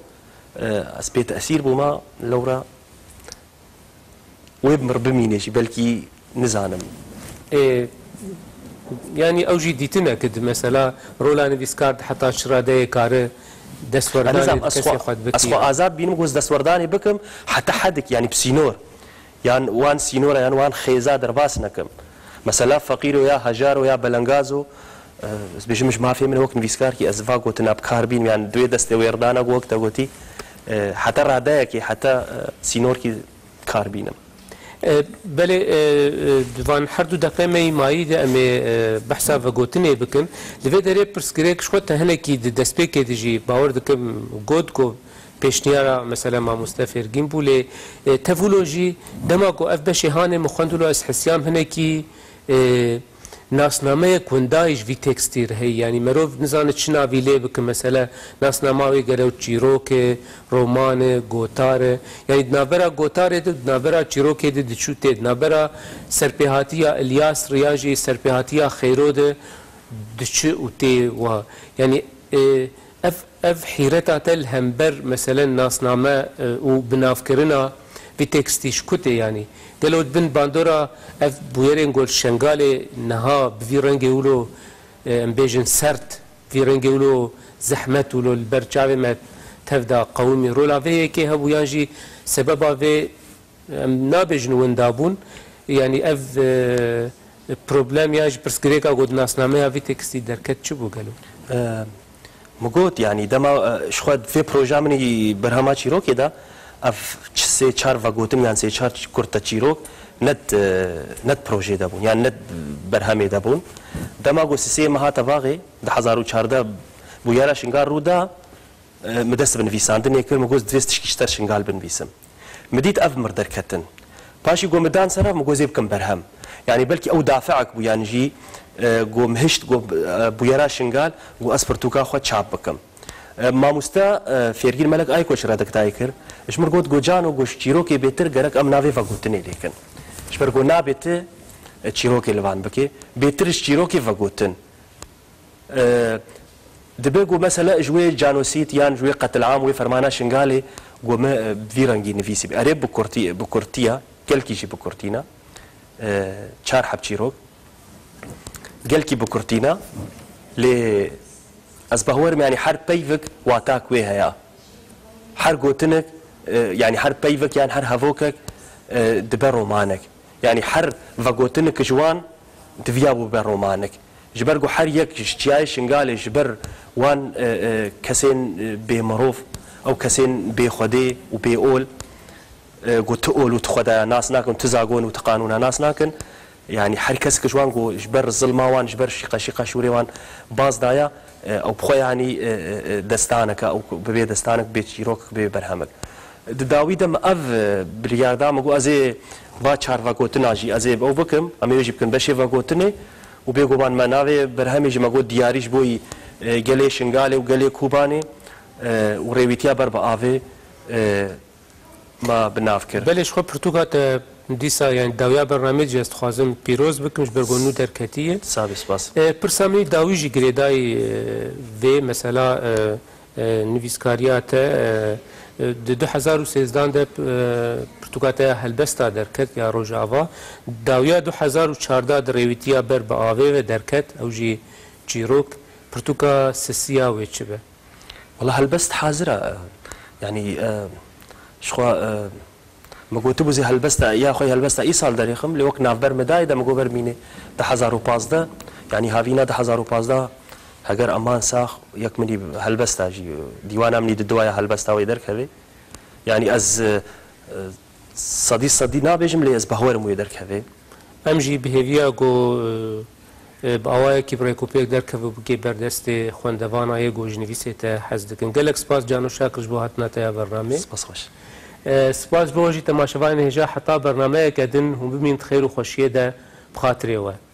e, ez pê tesîr bûma, lewra wê bi mir bimîne jî, belkî nizanim. Ê, yanî ew jî dîtinek di mesela rola nivîskar di heta çi radeyê kare destwerdanê di kesê xwe dibikî. Ez nizam, ez xwe, ez xwe azad bînim, ku ez destwerdanê bikim heta hedek, yanî bi sînor. Yan wan sînora, yan wan xêza derbas nekim. Mesela feqîro ya hejaro ya belengazo, e, ez bêjim ji mafê min wek nivîskarkî ez va gotina bi kar bînim, yan di wê destê wêrdana ku wek te gotî, e, heta radeyekê, heta, e, sînorkî kar bînim. E, belê, e, e, di van her du deqê me yî mayî de em ê, e, behsa vegotinê bikin. Li vê derê pirsgirêk ji xwe te hinekî di destpêkê de jî bawer dikim got ku pêşniyara mesela mamoste Fêrgîn bû, lê, e, tevûlo jî dema ku ev beşê hanê min xwend wilo ez hesiyam hinekî, e, nasnameyek windayî ji vî tekstî re heye. Yanî merov nizane çi navî lê bike, mesela nasnama wê gere çîrok e, roman e, gotar e. Yanî di navbera gotarê de, di navbera çîrokê de diçû tê, di navbera serpêhatiya Îlyas re yan jî serpêhatiya Xeyro de diçi û tê wiha. Yanî, e, ev, ev hîreta te li hember, meselen, nasname, e, û binavkirina vî tekstî ji ku tê, yanî? Gelo di bin bandora ev bûyerên ku li Şengalê niha bi vî rengê wilo, e, em bêjin sert, vî rengê wilo zehmet wilo li ber çavê me tev da qewimî, rola vê yekê hebû yan jî sebeba vê Em nabêjin winda bûn. Yanî ev, e, problem ya ji pirsgirêka ku di nasnameya vî tekstî derket çi bû gelo? E, min got, yanî dema, e, ji xwe vê proja min î berhema çîrokê de, ev ç-, sê çar vegotin yan sê çar ç-, kurte çîrok ne di, e, ne di projê de bûn, yan ne di berhemê de bûn. Dema ku sisê min hate baxê, du hezar û çardeh bûyera Şingal rû da, e, min dest bi nivîsandinê kir, min got, divê tişkî ji te Şingal binivîsim. Min dît ev mir derketin. Paşî got, min dan ser ev, min got, zê bikim berhem. Yanî belkî ew dafeek bû, yanî jî, e, got, min hişt, got, e, bûyera Şingal, got, ez pirtûka xwe çap bikim. E, mamoste, e, Fêrgîn Melek Aykoç redaktayî kir. Ji min got, got, cano, got, ji çîrokê bêtir gerek em navê vegotinê lêkin. Ji ber got, nabê ti, e, çîrokê li van bike. Bêtir ji çîrokê vegotin. E, dibe ku mesela ji wê canosîd yan ji wê qetilam wê fermana Şingalê ku me, e, vî rengî nivîsî bî. Erê bi kurtî, bi kurtiya, gelkî jî bi kurtîna. E, çar heb çîrok. Gelkî bi kurtîna. Lê ez bawer me, yanî her peyvik watak wê heye. Her gotinik, e, yanî her peyvik yan her hevokek, e, dibe romanek. Yanî her vegotinik ji wan diviya bû be romanik. Ji ber ku her yek ji çiyayê Şingalê ji ber wan, e, e, kesên, e, bê mirov, ew kesên bê xwedê û bê ol, e, ku ti ol û ti xwedaya nas nakin, ti zagon û ti qanûna nas nakin. Yanî her kesik ji wan ku ji ber zilma wan, ji ber şîqe şîqa şûrê wan baz daya, e, ew bi xwe yanî, e, e, e, destaneke, ew ku bibe destanek, bê çîrok, bê berhemek. Di dawî de min ev, e, biryar da, min got, ez ê va çar vegotina jî, ez ê ew bikim, em ê wê jî bikin beşê vegotinê û bêguman me navê berhemê jî me got diyarî ji bo yî, e, gelê Şingalê û gelê Kobanê, e, û rêwîtiya ber bi avê, e, me bi nav kir. Belê, ji xwe pirtûka te dîsa, yanî dawiya bernameyê jî ez dixwazim pîroz bikim, ji ber ku nû derketiye. Sabî, spas. E, pirsa min dawî jî girêdayî, e, vê mesela, e, e, nivîskariya te, e, Di du hezar û sêzdan de, e, pirtûka te ya Helbesta derket ya Rojava. Dawiya du hezar û çardeh di rêwîtiya Ber bi Avê ve derket, ew jî çîrok. Pirtûka sisiya wê çi be? Wala helbest hazir e. Yani, e, ji xwe, e, min gotibû zî helbesta, ya xwe helbesta îsal derêxim, lê wek navber min dayê de min got ber mînê du hezar û pazdeh, yani havîna du hezar û pazdeh, heger eman sax, yek minî helbesta jî, dîwana minî di duwaya helbesta wê derkevê. Yani ez, e, sedî sedî nabêjim, lê ez behwerim wê derkevê. Em jî bi hêviya ku, e, e, bi awayekî bi rêkopêk derkeve bigê ber destê xwendevana yê ku ji nivîsê te hez dikin. Gelek spas Cano Şakir ji bo hatina te ya bernamê. Spas xweş. E, spas ji bo jî temaşevanên hêja heta bernameyeke din hûn bimîn di xêr û xweşiyê de bi xatirê we.